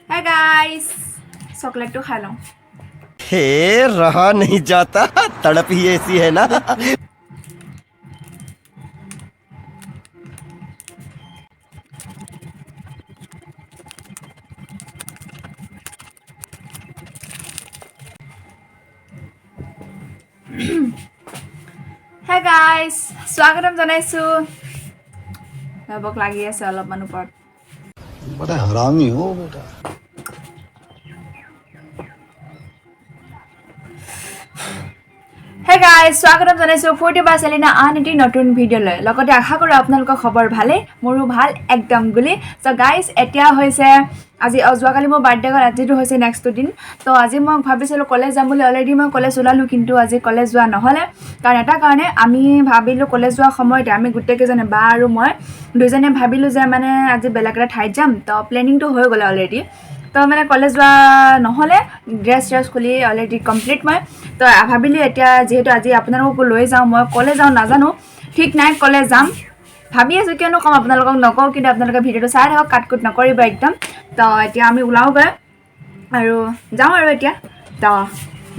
Hey guys, চকলেটটো খাই লওঁ। हे, रहा नहीं जाता, तड़प ही ऐसी है ना। হে গাইজ, স্বাগতম জনাইছোঁ। ভাবক লাগি আছে অলপমান ওপৰত। बड़ा हरामी हो बेटा। হে গাইজ, স্বাগতম জনাইছোঁ ফূৰ্তি বা চেলিনা আন এটি নতুন ভিডিঅ'লৈ। লগতে আশা কৰোঁ আপোনালোকৰ খবৰ ভালেই, মোৰো ভাল একদম গুলি। চ' গাইজ, এতিয়া হৈছে আজি, যোৱাকালি মোৰ বাৰ্থডে গ'ল, আজিটো হৈছে নেক্সটটো দিন। তো আজি মই ভাবিছিলোঁ কলেজ যাম বুলি। অলৰেডি মই কলেজ ওলালোঁ, কিন্তু আজি কলেজ যোৱা নহ'লে। কাৰণ এটা কাৰণে, আমি ভাবিলোঁ কলেজ যোৱাৰ সময়তে আমি গোটেইকেইজনে, বা আৰু মই দুইজনে ভাবিলোঁ যে মানে আজি বেলেগ এটা ঠাইত যাম। তো প্লেনিংটো হৈ গ'লে অলৰেডি। তো মানে কলেজ যোৱা নহ'লে, ড্ৰেছ চেছ খুলি অলৰেডি কমপ্লিট মই। তো ভাবিলোঁ এতিয়া যিহেতু আজি আপোনালোককো লৈ যাওঁ। মই কলেজ যাওঁ নাজানো, ঠিক নাই, কলেজ যাম ভাবি আছোঁ। কিয়নো ক'ম আপোনালোকক, নকওঁ, কিন্তু আপোনালোকে ভিডিঅ'টো চাই থাকক, কাট কুট নকৰিব একদম। তো এতিয়া আমি ওলাওগৈ আৰু যাওঁ আৰু এতিয়া। तो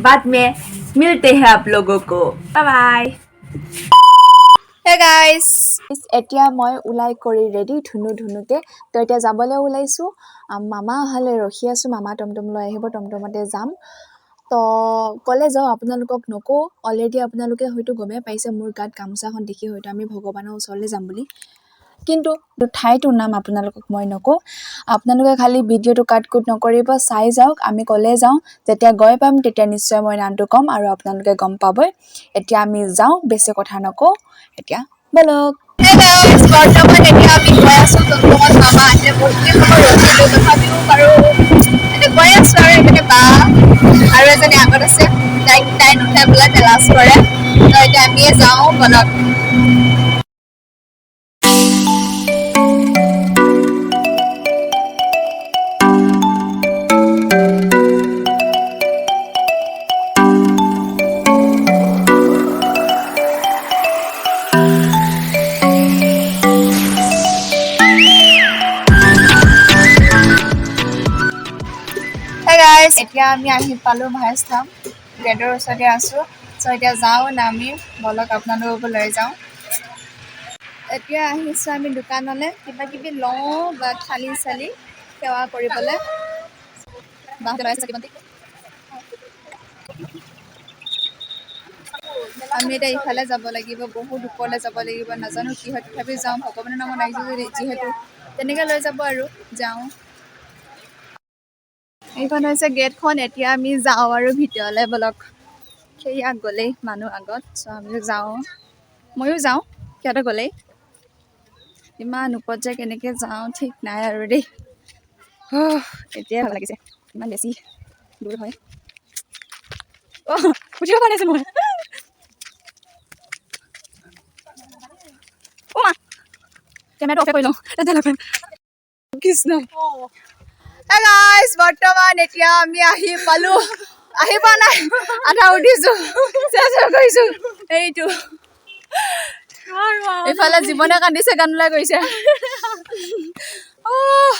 बाद में मिलते हैं आप लोगों को, বাই বাই। হে গাইজ, এতিয়া মই ওলাই কৰি ৰেডি ধুনু ধুনুকে। তো এতিয়া যাবলৈ ওলাইছোঁ। মামা অহালৈ ৰখি আছোঁ। মামা টমটম লৈ আহিব, টমটমতে যাম। তো ক'লে যাওঁ আপোনালোকক নকওঁ। অলৰেডি আপোনালোকে হয়তো গমেই পাইছে মোৰ গাত গামোচাখন দেখি হয়তো আমি ভগৱানৰ ওচৰলৈ যাম বুলি। কিন্তু ঠাইটোৰ নাম আপোনালোকক মই নকওঁ। আপোনালোকে খালি ভিডিঅ'টো কাট কুট নকৰিব, চাই যাওক আমি ক'লে যাওঁ। যেতিয়া গৈ পাম তেতিয়া নিশ্চয় মই নামটো ক'ম আৰু আপোনালোকে গম পাবই। এতিয়া আমি যাওঁ, বেছি কথা নকওঁ, এতিয়া ব'লক। বৰ্তমান এতিয়া আমি গৈ আছোঁ টমটমত। মামা আহিলে, বহুত সময় ৰখিলোঁ, তথাপিও বাৰু এতিয়া গৈ আছোঁ। আৰু এইপিনে বা আৰু এজনী আগত আছে, তাইক তাই নুঠে বোলে, লাজ কৰে। তো এতিয়া আমিয়ে যাওঁ, বলক। Hey guys, এতিয়া আমি আহি পালোঁ মহেশধাম গেটৰ ওচৰতে আছোঁ। চ' এতিয়া যাওঁ, নামি বলক, আপোনালোককো লৈ যাওঁ। এতিয়া আহিছোঁ আমি দোকানলৈ, কিবা কিবি লওঁ বা থালি চালি সেৱা কৰিবলৈ। বাহঁতে লৈ আছে চাকি বন্তি। আমি এতিয়া ইফালে যাব লাগিব, বহুত ওপৰলৈ যাব লাগিব। নাজানো কি হয়, তথাপি যাওঁ। ভগৱানৰ নামত আহিছোঁ যদি যিহেতু তেনেকৈ লৈ যাব আৰু যাওঁ। এইখন হৈছে গেটখন। এতিয়া আমি যাওঁ আৰু ভিতৰলৈ, বলক। সেয়া গ'লেই মানুহ আগত। চ' আমি যাওঁ, ময়ো যাওঁ, সিহঁতে গ'লেই। ইমান ওপৰত যে কেনেকৈ যাওঁ ঠিক নাই আৰু দেই। এতিয়াই ভাল লাগিছে, ইমান বেছি দূৰ হয়। অ' উঠিব পৰা নাইচোন মই। অ' মা, কেমেৰাটো অফে কৰি লওঁ, তেতিয়া লগাম। কৃষ্ণ। গাইজ, বৰ্তমান এতিয়া আমি আহি পালো। আহি পোৱা নাই, আধা উঠিছো, চেষ্টা কৰিছো। এইটো এইফালে জীৱনে কান্দিছে, গান ওলাই গৈছে। অহ,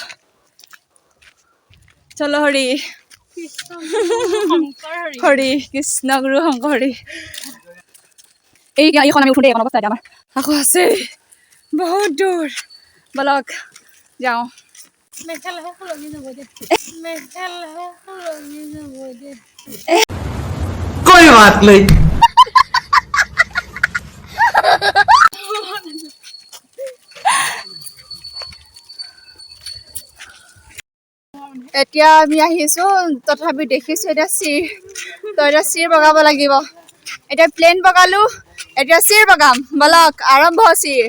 চলো হৰি হৰি কৃষ্ণ গুৰু শংকৰ হৰি। এইখন আমি উঠোঁতে এইখন অৱস্থা। এতিয়া আমাৰ আকৌ আছে বহুত দূৰ, বলক যাওঁ। মেখেলাহে সলনি যাব দে, মেখেলাহে সলনি যাব দে। कोई बात नहीं। এতিয়া আমি আহিছো, তথাপি দেখিছো এতিয়া চিৰ। তো এতিয়া চিৰ বগাব লাগিব। এতিয়া প্লেন বগালো, এতিয়া চিৰ বগাম। বলক, আৰম্ভ। চিৰ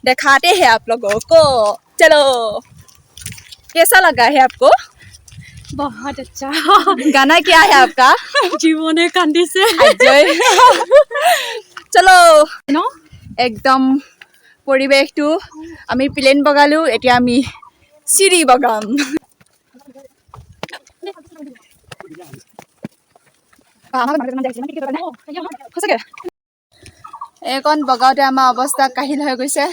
दिखाते हैं आप लोगों को, चलो। कैसा लगा है आपको? বহুত আচ্ছা। गाना क्या है आपका? জীৱনে কান্দিছে। अजय, চলো। ন। একদম পৰিৱেশটো, আমি প্লেন বগালো, এতিয়া আমি চিৰি বগাম। সঁচাকে এইকণ বগাওঁতে আমাৰ অৱস্থা কাহিল হৈ গৈছে।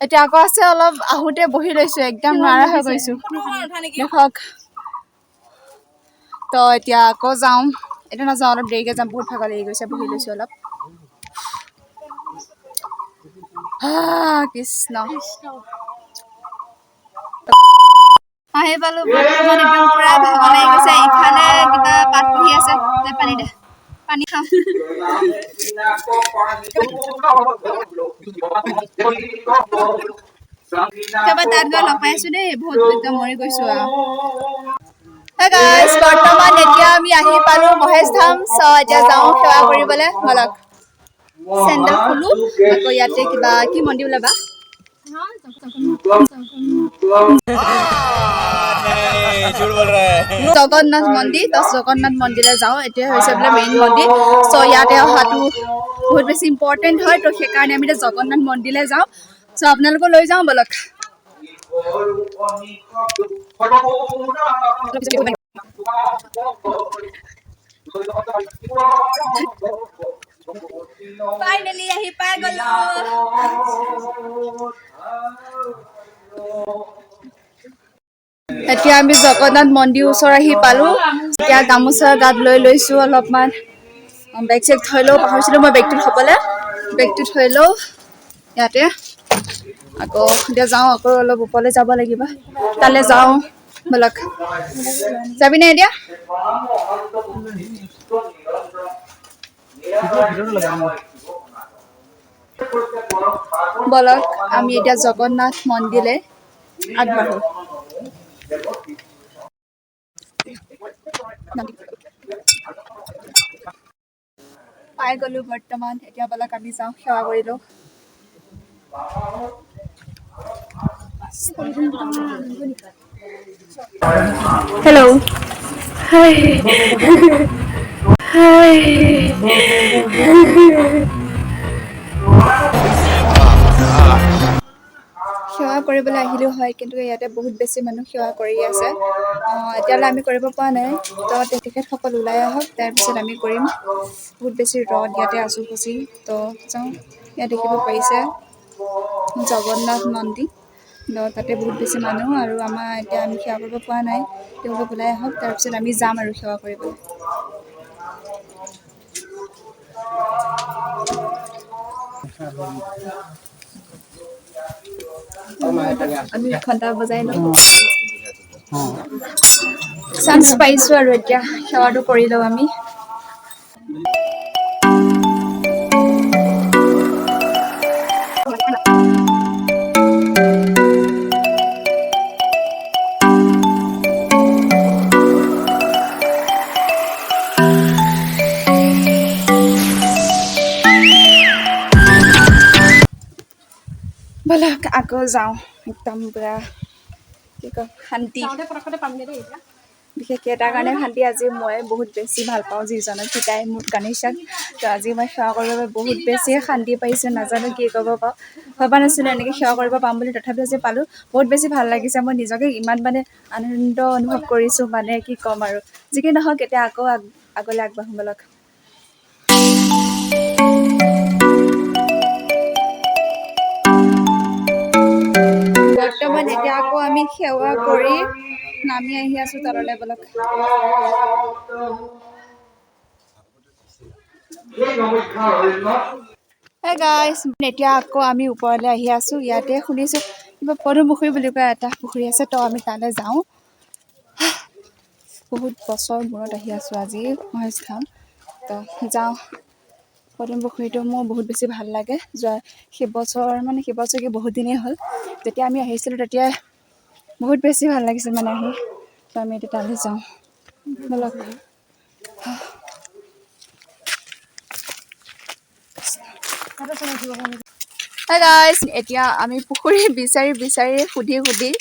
এতিয়া আকৌ আছে অলপ, আহোঁতে বহি লৈছোঁ, একদম নোৱাৰা হৈ গৈছোঁ, দেখক। তো এতিয়া আকৌ যাওঁ, এতিয়া নাযাওঁ, অলপ দেৰিকৈ যাম, বহুত ভাগৰ লাগি গৈছে, বহি লৈছোঁ অলপ। কৃষ্ণ, আহি পালোঁ বৰ্তমান, একদম পুৰা ভাগৰ লাগি গৈছে। ইফালে কিবা পাত পঢ়ি আছে। দে পানী, দে পানী খাওঁ। তাৰপৰা তাত গৈ লগ পাইছোঁ দেই, বহুত একদম মৰি গৈছোঁ আৰু। Hey guys, বৰ্তমান এতিয়া আমি আহি পালোঁ মহেশ ধাম। চ' এতিয়া যাওঁ সেৱা কৰিবলৈ, ব'লক। চেণ্ডেল খোলো। আকৌ ইয়াতে কিবা কি মন্দিৰ ওলাবা, জগন্নাথ মন্দিৰ। তো জগন্নাথ মন্দিৰলৈ যাওঁ। এতিয়া হৈছে বোলে মেইন মন্দিৰ। চ' ইয়াতে অহাটো বহুত বেছি ইম্পৰ্টেণ্ট হয়, তো সেইকাৰণে আমি এতিয়া জগন্নাথ মন্দিৰলৈ যাওঁ। চ' আপোনালোকো লৈ যাওঁ, ব'লক। ফাইনেলি আহি পাই গলো। এতিয়া আমি জগন্নাথ মন্দিৰ ওচৰ আহি পালো। এতিয়া গামোচা গাত লৈ লৈছো অলপমান, বেগ চেগ থৈ লওঁ। পাহৰিছিলো মই বেগটো থ'বলৈ, বেগটো থৈ লওঁ ইয়াতে। আকৌ এতিয়া যাওঁ, আকৌ অলপ ওপৰলৈ যাব লাগিব, তালৈ যাওঁ ব'লক। যাবিনে এতিয়া? ব'লক, আমি এতিয়া জগন্নাথ মন্দিৰলৈ আগবাঢ়ো। পাই গ'লো বৰ্তমান। এতিয়া ব'লক আমি যাওঁ, সেৱা কৰি লওঁ। হেল্ল', হাই হাই। সেৱা কৰিবলৈ আহিলেও হয়, কিন্তু ইয়াতে বহুত বেছি মানুহ সেৱা কৰি আছে। এতিয়ালৈ আমি কৰিব পৰা নাই। তো তেখেতসকল ওলাই আহক, তাৰপিছত আমি কৰিম। বহুত বেছি ৰ'দ, ইয়াতে আছোঁ ফচি। তো যাওঁ। ইয়াত দেখিব পাৰিছে জগন্নাথ মন্দিৰ। তো তাতে বহুত বেছি মানুহ আৰু আমাৰ এতিয়া আমি সেৱা কৰিব পৰা নাই। তেওঁলোক ওলাই আহক, তাৰপিছত আমি যাম আৰু সেৱা কৰিবলৈ। আমি ঘণ্টা বজাই লওঁ, চান্স পাইছোঁ আৰু এতিয়া সেৱাটো কৰি লওঁ আমি। ব'লক আকৌ যাওঁ। একদম পূৰা কি কয়, শান্তি। বিশেষকৈ এটাৰ কাৰণে শান্তি, আজি মই বহুত বেছি ভাল পাওঁ যিজনক পিতাই মোক, গণেশক। তো আজি মই সেৱা কৰিবৰ বাবে বহুত বেছি শান্তি পাইছোঁ। নাজানো কি ক'ব পাৰোঁ, ভবা নাছিলোঁ এনেকৈ সেৱা কৰিব পাম বুলি, তথাপিও আজি পালোঁ। বহুত বেছি ভাল লাগিছে, মই নিজকে ইমান মানে আনন্দ অনুভৱ কৰিছোঁ, মানে কি ক'ম আৰু। যি কি নহওক, এতিয়া আকৌ আগলৈ আগবাঢ়োঁ ব'লক। বৰ্তমান এতিয়া আকৌ আমি সেৱা কৰি নামি আহি আছো তললৈ, ব'লক। Hey guys, এতিয়া আকৌ আমি ওপৰলৈ আহি আছোঁ। ইয়াতে শুনিছোঁ কিবা পদুম পুখুৰী বুলি কোৱা এটা পুখুৰী আছে, তো আমি তালৈ যাওঁ। বহুত বছৰ মূৰত আহি আছোঁ আজি মহেশ ধাম। তো যাওঁ পদুম পুখুৰীটো। মোৰ বহুত বেছি ভাল লাগে। যোৱা সেইবছৰ, মানে সেইবছৰ কি, বহুত দিনেই হ'ল, যেতিয়া আমি আহিছিলোঁ তেতিয়া বহুত বেছি ভাল লাগিছিল মানে আহি। তো আমি এতিয়া তালৈ যাওঁ, ব'লক। Hi guys, এতিয়া আমি পুখুৰী বিচাৰি বিচাৰি, সুধি সুধি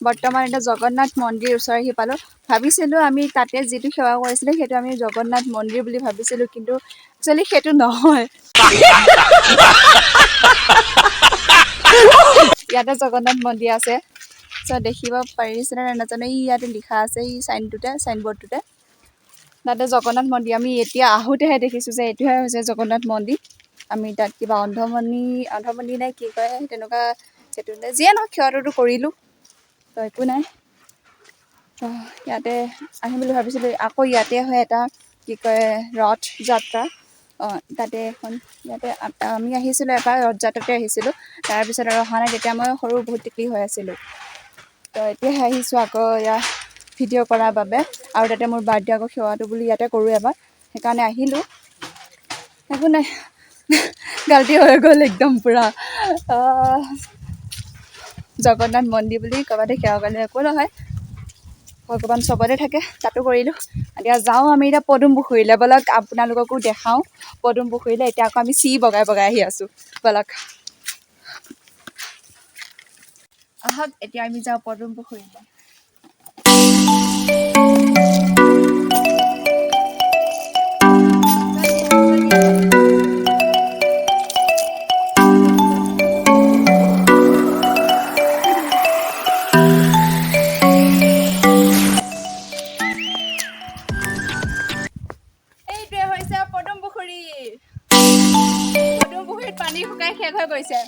বৰ্তমান এতিয়া জগন্নাথ মন্দিৰ ওচৰ আহি পালোঁ। ভাবিছিলোঁ আমি তাতে যিটো সেৱা কৰিছিলোঁ সেইটো আমি জগন্নাথ মন্দিৰ বুলি ভাবিছিলোঁ, কিন্তু একচুৱেলি সেইটো নহয়। ইয়াতে জগন্নাথ মন্দিৰ আছে। চ' দেখিব পাৰিছেনে নাই নাজানো, ই ইয়াতে লিখা আছে, এই চাইনটোতে, চাইনবৰ্ডটোতে, তাতে জগন্নাথ মন্দিৰ। আমি এতিয়া আহোঁতেহে দেখিছোঁ যে এইটোহে হৈছে জগন্নাথ মন্দিৰ। আমি তাত কিবা অন্ধমণি, অন্ধমণি নে কি কয়, তেনেকুৱা সেইটো যিয়ে নহওক, সেৱাটোতো কৰিলোঁ, তো একো নাই। তো ইয়াতে আহিম বুলি ভাবিছিলোঁ। আকৌ ইয়াতে হয় এটা কি কয় ৰথ যাত্ৰা। অঁ, তাতে এখন ইয়াতে আমি আহিছিলোঁ এবাৰ, ৰথ যাত্ৰাতে আহিছিলোঁ। তাৰপিছত আৰু অহা নাই। তেতিয়া মই সৰু, বহুত টিকলি হৈ আছিলোঁ। তো এতিয়াহে আহিছোঁ আকৌ ইয়াৰ ভিডিঅ' কৰাৰ বাবে আৰু তাতে মোৰ বাৰ্থডে আকৌ সেৱাটো বুলি ইয়াতে কৰোঁ এবাৰ, সেইকাৰণে আহিলোঁ। একো নাই, গাল্টি হৈ গ'ল একদম পূৰা। জগন্নাথ মন্দিৰ বুলি ক'ৰবাতে সেৱা কৰিলে একো নহয়, ভগৱান চবতে থাকে, তাতো কৰিলোঁ। এতিয়া যাওঁ আমি এতিয়া পদুম পুখুৰীলৈ। ব'লক, আপোনালোককো দেখাওঁ পদুম পুখুৰীলৈ। এতিয়া আকৌ আমি চিৰি বগাই বগাই আহি আছোঁ। ব'লক, আহক, এতিয়া আমি যাওঁ পদুম পুখুৰীলৈ। এইটোৱে হৈছে পদুম পুখুৰী। পদুম পুখুৰীত পানী শুকাই শেষ হৈ গৈছে।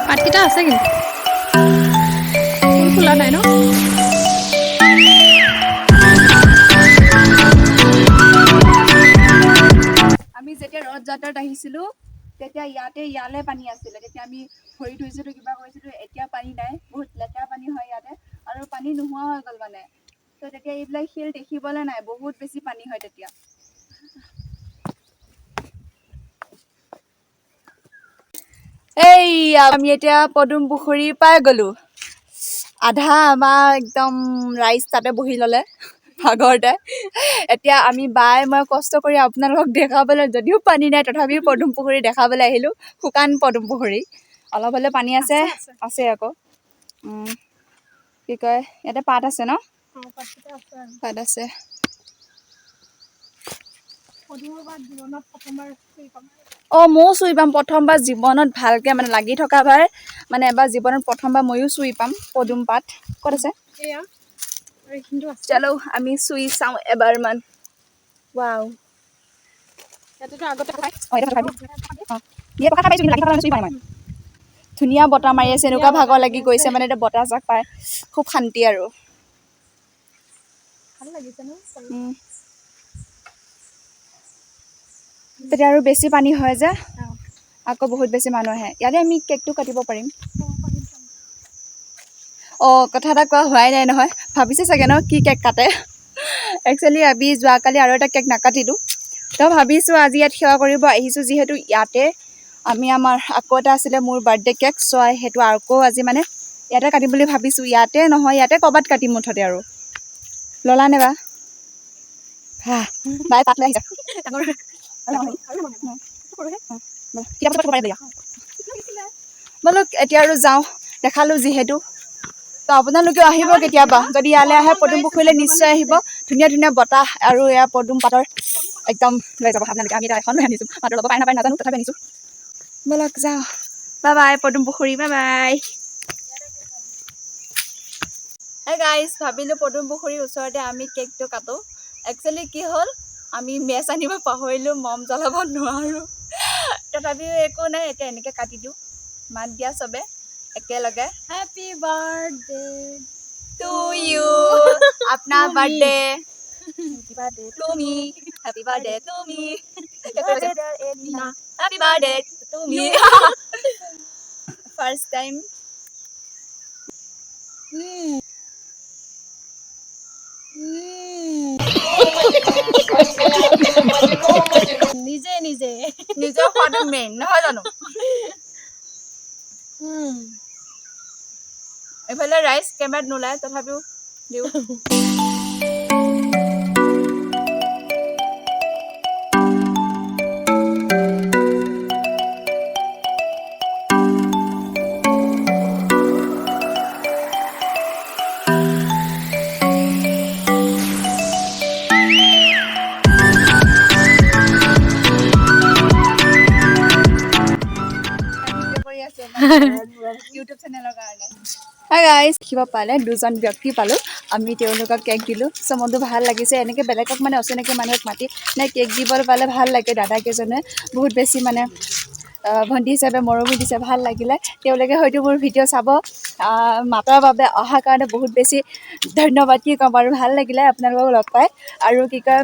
পাতকেইটা আছে কিন্তু ফুল ফুলা নাই ন? আমি যেতিয়া ৰথ যাত্ৰাত আহিছিলোঁ, তেতিয়া ইয়াতে ইয়ালে পানী আছিলে। তেতিয়া আমি ভৰি ধুইছিলোঁ, কিবা কৰিছিলোঁ। এতিয়া পানী নাই, বহুত লেতেৰা পানী হয় ইয়াতে আৰু পানী নোহোৱা হৈ গ'ল মানে। তো তেতিয়া এইবিলাক শিল দেখিবলৈ নাই, বহুত বেছি পানী হয় তেতিয়া। এইয়া আমি এতিয়া পদুম পুখুৰী পাই গ'লোঁ। আধা আমাৰ একদম ৰাইজ তাতে বহি ল'লে ভাগৰতে। এতিয়া আমি বাই মই কষ্ট কৰি আপোনালোকক দেখাবলৈ, যদিও পানী নাই তথাপিও পদুম পুখুৰী দেখাবলৈ আহিলোঁ। শুকান পদুম পুখুৰী, অলপ হ'লেও পানী আছে। আছে। আছে আকৌ। কি কয়, ইয়াতে পাত আছে ন? অঁ, পাতকেইটা আছে আৰু। পাত আছে। পদুমৰ পাত জীৱনত প্ৰথমবাৰ চুই পাম। অঁ, ময়ো চুই পাম প্ৰথমবাৰ জীৱনত ভালকৈ, মানে লাগি থকা বাৰ, মানে এবাৰ জীৱনত প্ৰথমবাৰ ময়ো চুই পাম পদুম পাত। ক'ত আছে? এয়া আৰু এইখিনিতো আছে। চলো, আমি চুই চাওঁ এবাৰমান। ৱাও! ইয়াতেতো আগতে অঁ, এতিয়া খাবি। অঁ, দিয়ে পকা খাই পাইছোঁ, কিন্তু লাগি থকা মানে চুই পোৱা নাই মই। ধুনীয়া বতাহ মাৰি আছে, এনেকুৱা ভাগৰ লাগি গৈছে, মানে এতিয়া বতাহ জাক পাই খুব শান্তি আৰু। ভাল লাগিছে ন? তেতিয়া আৰু বেছি পানী হয় যে, আকৌ বহুত বেছি মানুহ আহে। ইয়াতে আমি কেকটো কাটিব পাৰিম। অঁ, কথা এটা কোৱা হোৱাই নাই নহয়। ভাবিছে চাগে ন কি কেক কাটে? একচুৱেলি আমি যোৱাকালি আৰু এটা কেক নাকাটিলোঁ। তো ভাবিছোঁ আজি ইয়াত সেৱা কৰিব আহিছোঁ যিহেতু, ইয়াতে আমি আমাৰ আকৌ এটা আছিলে মোৰ বাৰ্থডে কেক, চ' সেইটো আকৌ আজি মানে ইয়াতে কাটিম বুলি ভাবিছোঁ। ইয়াতে নহয়, ইয়াতে ক'ৰবাত কাটিম মুঠতে। আৰু ল'লা নে বা? হা, বাই পাত লৈ আহিছে। কিতাপ থ'ব পাৰিব। ব'লক, এতিয়া আৰু যাওঁ। দেখালোঁ যিহেতু, তো আপোনালোকেও আহিব কেতিয়াবা। যদি ইয়ালৈ আহে, পদুম পুখুৰীলৈ নিশ্চয় আহিব। ধুনীয়া ধুনীয়া বতাহ আৰু এয়া পদুম পাতৰ একদম লৈ যাব আপোনালোকে। আমি এতিয়া এখন লৈ আনিছোঁ, মাত্ৰ ল'ব পাৰে নাপায় নাজানো, তথাপি আনিছোঁ। ব'লক, যাওঁ। বাই বাই পদুম পুখুৰী, বাই বাই। হে গাইজ, ভাবিলোঁ পদুম পুখুৰীৰ ওচৰতে আমি কেকটো কাটো। একচুৱেলি কি হ'ল, আমি মেচ আনিব পাহৰিলোঁ, মম জ্বলাব নোৱাৰোঁ। তথাপিও একো নাই, এতিয়া এনেকৈ কাটি দিওঁ। মাত দিয়া চবে একেলগে। Happy birthday to you, আপোনাৰ birthday to me, happy birthday to me, happy birthday to me. First time. নিজে নিজে। নিজৰ খোৱাটো মেইন নহয় জানো? এইফালে ৰাইজ কেমেৰাত নোলায়, তথাপিও দিওঁ। ভিডিঅ' কৰি আছো ইউটিউব চেনেলৰ কাৰণে। হাই গাইজ, দেখিব পালে দুজন ব্যক্তি পালোঁ আমি, তেওঁলোকক কেক দিলোঁ। চ' মনটো ভাল লাগিছে। এনেকৈ বেলেগক মানে অচিনাকি মানুহক মাতি মানে কেক দিবলৈ পালে ভাল লাগে। দাদাকেইজনে বহুত বেছি মানে ভণ্টি হিচাপে মৰমো দিছে, ভাল লাগিলে। তেওঁলোকে হয়তো মোৰ ভিডিঅ' চাব। মাতাৰ বাবে, অহাৰ কাৰণে বহুত বেছি ধন্যবাদ। কি ক'ম আৰু, ভাল লাগিলে আপোনালোকক লগ পাই। আৰু কি কয়,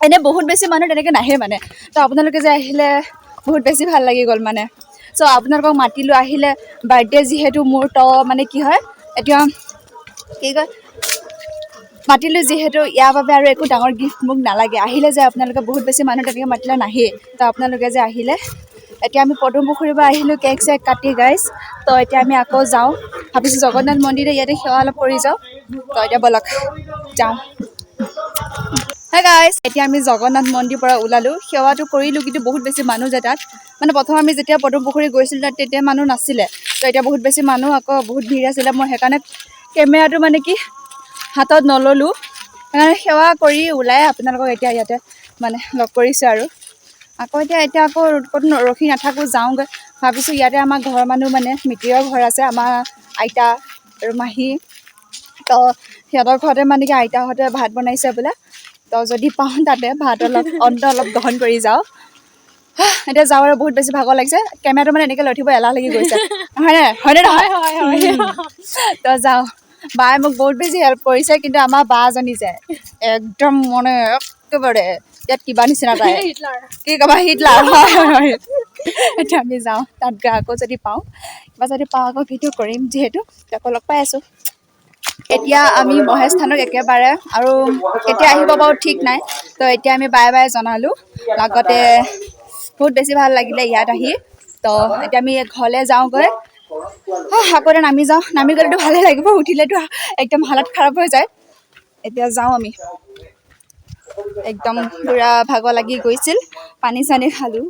এনেই বহুত বেছি মানুহ তেনেকৈ নাহে মানে, তো আপোনালোকে যে আহিলে বহুত বেছি ভাল লাগি গ'ল মানে। চ' আপোনালোকক মাতিলোঁ, আহিলে। বাৰ্থডে যিহেতু মোৰ, তো মানে কি হয়, এতিয়া কি কয়, মাতিলোঁ যিহেতু ইয়াৰ বাবে আৰু একো ডাঙৰ গিফ্ট মোক নালাগে। আহিলে যে আপোনালোকে, বহুত বেছি মানুহ তেনেকৈ মাতিলে নাহেই, তো আপোনালোকে যে আহিলে। এতিয়া আমি পদুম পুখুৰীৰ পৰা আহিলোঁ কেক চেক কাটি গাইজ। তো এতিয়া আমি আকৌ যাওঁ, ভাবিছোঁ জগন্নাথ মন্দিৰে ইয়াতে সেৱা অলপ কৰি যাওঁ। তো এতিয়া ব'লক যাওঁ। হে গাইজ, এতিয়া আমি জগন্নাথ মন্দিৰ পৰা ওলালোঁ। সেৱাটো কৰিলোঁ, কিন্তু বহুত বেছি মানুহ যে তাত মানে প্ৰথম আমি যেতিয়া পদুম পুখুৰী গৈছিলোঁ তাত তেতিয়া মানুহ নাছিলে। তো এতিয়া বহুত বেছি মানুহ, আকৌ বহুত ভিৰ আছিলে। মই সেইকাৰণে কেমেৰাটো মানে কি হাতত নল'লোঁ। সেইকাৰণে সেৱা কৰি ওলাই আপোনালোকক এতিয়া ইয়াতে মানে লগ কৰিছোঁ। আৰু আকৌ এতিয়া আকৌ ক'তো ৰখি নাথাকোঁ, যাওঁগৈ। ভাবিছোঁ ইয়াতে আমাৰ ঘৰৰ মানুহ মানে মিতিৰৰ ঘৰ আছে, আমাৰ আইতা আৰু মাহী। তো সিহঁতৰ ঘৰতে মানে কি আইতাহঁতে ভাত বনাইছে বোলে। তো যদি পাওঁ তাতে ভাত অলপ অন্ন অলপ গ্ৰহণ কৰি যাওঁ। এতিয়া যাওঁ আৰু, বহুত বেছি ভাগৰ লাগিছে। কেমেৰাটো মানে এনেকৈ লৈ থাকিব এলাহ লাগি গৈছে, হয়নে? হয়নে নহয়? হয়। তো যাওঁ। বায়ে মোক বহুত বেছি হেল্প কৰিছে, কিন্তু আমাৰ বাজনী যে একদম মানে একেবাৰে ইয়াত কিবা নিচিনা তাই। হিটলাৰ। কি ক'বা, হিটলাৰ, হয়। এতিয়া আমি যাওঁ তাত গৈ, আকৌ যদি পাওঁ, কিবা যদি পাওঁ আকৌ ভিডিঅ' কৰিম। যিহেতু আকৌ লগ পাই আছোঁ। এতিয়া আমি মহেশ থানক একেবাৰে আৰু কেতিয়া আহিব বাৰু ঠিক নাই। তো এতিয়া আমি বাই বাই জনালোঁ। লগতে বহুত বেছি ভাল লাগিলে ইয়াত আহি। তো এতিয়া আমি ঘৰলৈ যাওঁগৈ। আকৌ এতিয়া নামি যাওঁ। নামি গ'লেতো ভালেই লাগিব, উঠিলেতো একদম হালত খাৰাপ হৈ যায়। এতিয়া যাওঁ আমি। একদম পূৰা ভাগৰ লাগি গৈছিল। পানী চানী খালোঁ,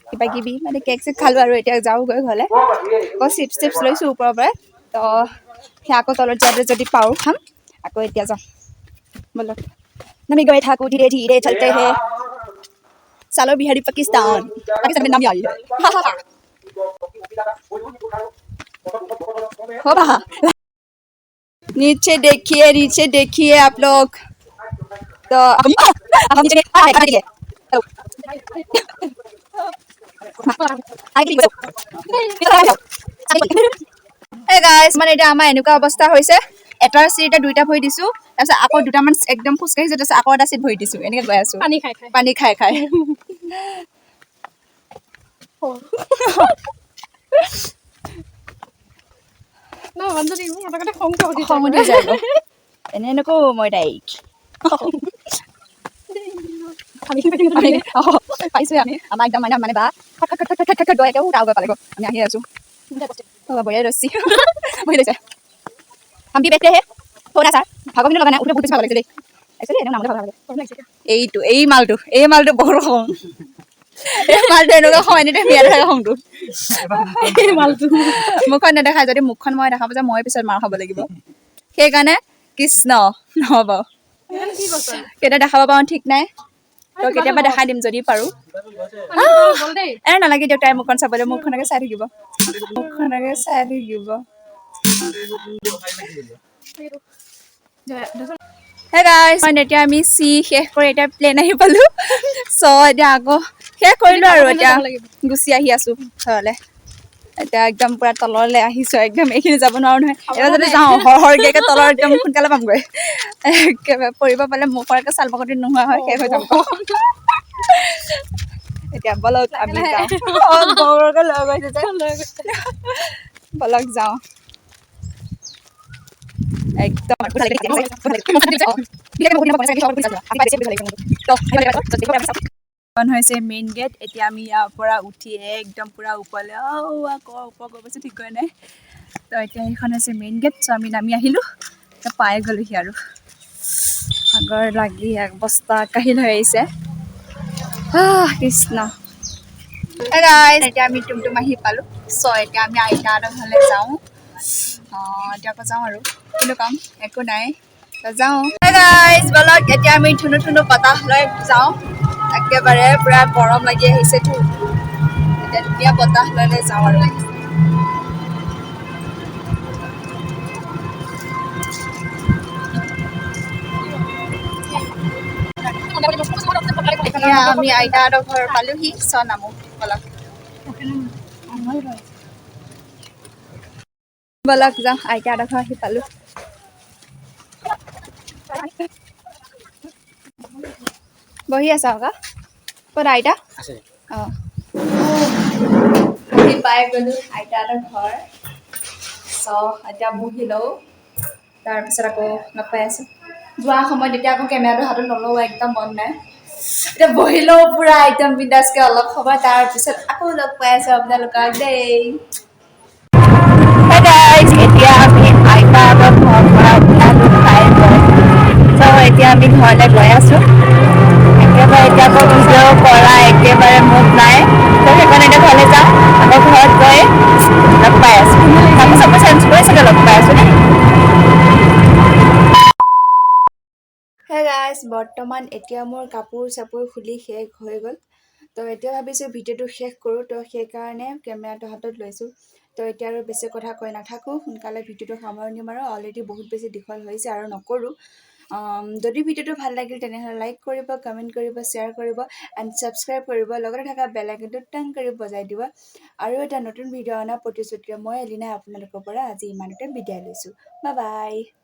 কিবা কিবি মানে কেক চেক খালোঁ আৰু এতিয়া যাওঁগৈ ঘৰলৈ। আকৌ চিপছ টিপছ লৈছোঁ ওপৰৰ পৰাই। তো সেয়া আকৌ তলত যাওঁতে যদি পাৰোঁ খাম। আকৌ এতিয়া যাওঁ ব'লক। নামি গৈ থাকোঁ, धीरे धीरे चलते हैं। सालो बिहारी पाकिस्तान, पाकिस्तान में नामी आई है। हो बा, नीचे देखिए, नीचे देखिए आप लोग। तो हम नीचे आए। Hey guys, মানে এতিয়া আমাৰ এনেকুৱা অৱস্থা হৈছে, এটা চিৰিতে দুইটা ভৰি দিছো, তাৰপিছত আকৌ দুটামান একদম খোজকাঢ়িছো, তাৰপিছত আকৌ এটা চিট ভৰি দিছো, এনেকে গৈ আছো। পানী খাই খাই। পানী খাই খাই। ন মানুহজনী মোৰ পটকতে খংটো উঠি খং উঠি যায়। এনে নকওঁ মই তাইক। পাইছোৱে আমি, আমাৰ একদম মানে মানে বা খট খট খট খট খট খট গৈ একে উঠাও গৈ পালেগৈ। আমি আহি আছো। বঢ়িয়াই ৰছী বহি লৈছে। हम भी बैठते हैं थोड़ा सा। ভাগৰ কিন্তু লগা নাই, উঠে বহুত বেছি ভাগৰ লাগিছে দেই। একচুৱেলি এনেও নামতে ভাগৰ লাগে। এইটো এই মালটো বৰ খং। এই মালটো এনেকুৱা খং, এনি টাইম ইয়াতে থাকে খংটো। এই মালটো। মুখখন নেদেখায়। যদি মুখখন মই দেখাব যে মই পিছত মাৰ খাব লাগিব, সেইকাৰণে কৃষ্ণ নহ'ব। কি কৈছ? কেতিয়া দেখাব পাৰোঁ ঠিক নাই। তো কেতিয়াবা দেখাই দিম যদি পাৰোঁ। গ'ল দেই। এ নালাগে দিয়ক তাইৰ মুখখন চাবলৈ, মুখখনকে চাই থাকিব, মুখখনকে চাই থাকিব। হে গাইজ, এতিয়া আমি চি শেষ কৰি এতিয়া প্লেন আহি পালোঁ। চ' এতিয়া আকৌ শেষ কৰিলোঁ আৰু এতিয়া গুচি আহি আছোঁ ঘৰলৈ। এতিয়া একদম পূৰা তললৈ আহিছোঁ, একদম এইখিনি যাব নোৱাৰোঁ নহয়। এতিয়া যদি যাওঁ হৰ হৰকৈ একে তলৰ একদম সোনকালে পামগৈ। একেবাৰে পৰিব পালে মুখৰ একে ছাল বাকলি নোহোৱা হয় শেষ হৈ যাম। এতিয়া ব'লক আমি যাওঁ। অঁ, বৰকে লৈ গৈছে যে। ব'লক যাওঁ। একদম হৈছে মেইন গেট। এতিয়া আমি ইয়াৰ পৰা উঠি একদম পূৰা ওপৰলৈ, আকৌ ওপৰ গৈ পাইছোঁ ঠিক নাই। তো এতিয়া সেইখন হৈছে মেইন গেট। চ' আমি নামি আহিলোঁ, তো পাই গ'লোহি আৰু। ভাগৰ লাগি এক বস্তা কাহিল হৈ আহিছে। কৃষ্ণ। গাইজ, এতিয়া আমি টুমটুম আহি পালোঁ। চ' এতিয়া আমি আইতাহঁতৰ ঘৰলৈ যাওঁ। অঁ, এতিয়া আকৌ যাওঁ আৰু কিন্তু কাম একো নাই, তো যাওঁ। গাইজ ব'লক, এতিয়া আমি ধুনু ধুনু বতাহ লৈ যাওঁ। একেবাৰে পূৰা গৰম লাগি আহিছেতো, এতিয়া ধুনীয়া বতাহ লৈ লৈ যাওঁ আৰু। আমি আইতাহঁতৰ ঘৰ পালোহি। চ, নামো ব'লক। ব'লক যাওঁ, আইতাহঁতৰ ঘৰ আহি পালোঁ। বহি আছা ককা? ক'ত আইতা? অঁ, আহি পাই গ'লোঁ আইতাহঁতৰ ঘৰ। চ, এতিয়া বহি লওঁ, তাৰপিছত আকৌ লগ পাই আছোঁ। যোৱা সময়ত এতিয়া আকৌ কেমেৰাটো হাতত নলওঁ, একদম মন নাই। এতিয়া বহি লওঁ পূৰা একদম বিন্দাছকৈ অলপ সময়, তাৰপিছত আকৌ লগ পাই আছোঁ আপোনালোকক দেই। Guys, এতিয়া আমি আইতাহঁতৰ ঘৰৰ পৰা ওলালোঁ খাই বৈ। চ, এতিয়া আমি ঘৰলৈ গৈ আছোঁ একেবাৰে। এতিয়া আকৌ ভিডিঅ' কৰা একেবাৰে মুড নাই। ত' সেইকাৰণে এতিয়া ঘৰলৈ যাওঁ, আকৌ ঘৰত গৈ লগ পাই আছোঁ। কাপোৰ চাপোৰ চেঞ্জ কৰি চাগে লগ পাই আছোঁ দেই। হে গাইজ, বৰ্তমান এতিয়া মোৰ কাপোৰ চাপোৰ খুলি শেষ হৈ গ'ল। তো এতিয়া ভাবিছোঁ ভিডিঅ'টো শেষ কৰোঁ। তো সেইকাৰণে কেমেৰাটো হাতত লৈছোঁ। তো এতিয়া আৰু বেছি কথা কৈ নাথাকোঁ, সোনকালে ভিডিঅ'টো সামৰণি মাৰোঁ। অলৰেডি বহুত বেছি দীঘল হৈছে, আৰু নকৰোঁ। যদি ভিডিঅ'টো ভাল লাগিল, তেনেহ'লে লাইক কৰিব, কমেণ্ট কৰিব, শ্বেয়াৰ কৰিব এণ্ড ছাবস্ক্ৰাইব কৰিব। লগতে থকা বেল আইকনটো টাং কৰি বজাই দিব। আৰু এটা নতুন ভিডিঅ' অনাৰ প্ৰতিশ্ৰুতিৰে মই এলিনাই আপোনালোকৰ পৰা আজি ইমানতে বিদায় লৈছোঁ। Bye bye.